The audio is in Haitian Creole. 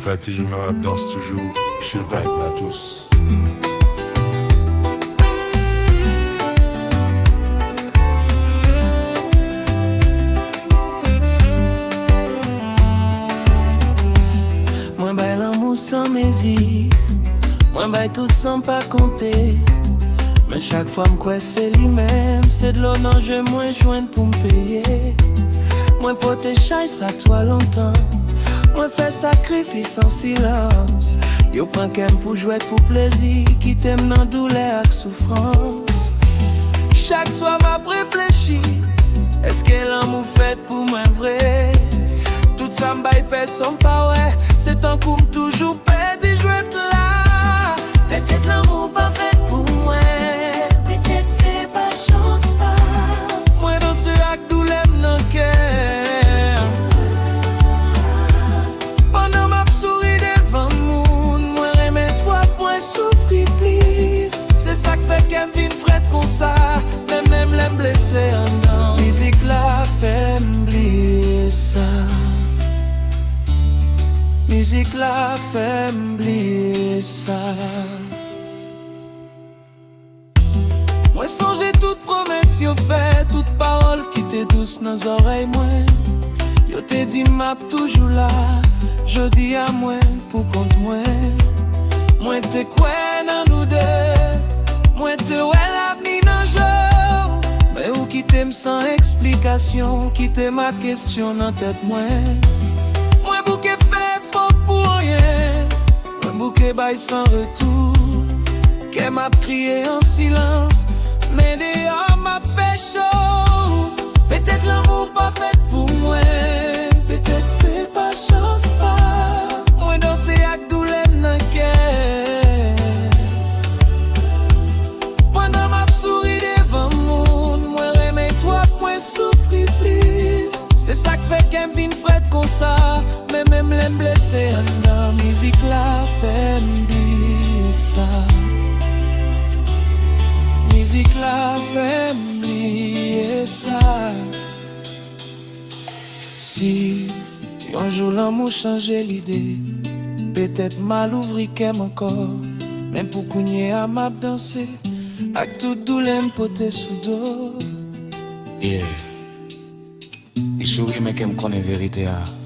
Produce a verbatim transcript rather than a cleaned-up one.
Stratégie Marabdans toujours, je vibe Matos. Mwen bay lanmou san mezi. Mwen bay tout san pa konte. Men chak fwa m kwè se li menm, se dlo nan je mwen jwenn pou m peye. Mwen pote chay sa twa lontan. Mwen fè sakrifis an silans. Yo pran kè m pou jwèt, pou plezi, kite m nan doulè ak soufrans. Chak swa m ap reflechi, èske lanmou fèt pou mwen vre? Tout sa m bay pèsonn pa wè, se tankou m toujou pèdi jwèt la. Petèt lanmou pa fèt pou mwen, petèt se pa chans pa. Mwen danse ak doulè m nan kè. Pandan m ap souri devan moun, mwen renmen twòp, mwen soufri plis. Se sa k fè kè m vin frèt konsa, men menm lè m blese anndan. Mizik la fè m bliye sa. Mizik la fè m bliye sa. Mwen sonje tout pwomès yo fè, tout pawòl ki te dous nan zòrèy mwen. Yo te di m ap toujou la, jodi a mwen pou kont mwen. Mwen te kwè nan nou de, mwen te wè lavni nan je w. Men ou kite m san eksplikasyon, kite m ak kesyon nan tèt mwen. Mwen bouke fè efò pou anyen, mwen bouke bay san retou. Kè m ap kriye an silans, men deyò m ap fè cho. Petèt lanmou pa fèt pou mwen, petèt se pa chans pa. Mwen danse ak doulè m nan kè. Pandan m ap souri devan moun, mwen renmen twòp, mwen soufri plis. Se sa k fè kè m vin frèt konsa, men menm lè m blese anndan. Mizik la fè m bliye sa. Mizik la fè m bliye sa. Si yon jou lanmou chanje lide, petèt m al ouvri kè m ankò. Men pou kounye a m ap danse ak tout doulè m pote sou do. Yeah. Li souri men kè m konnen verite a.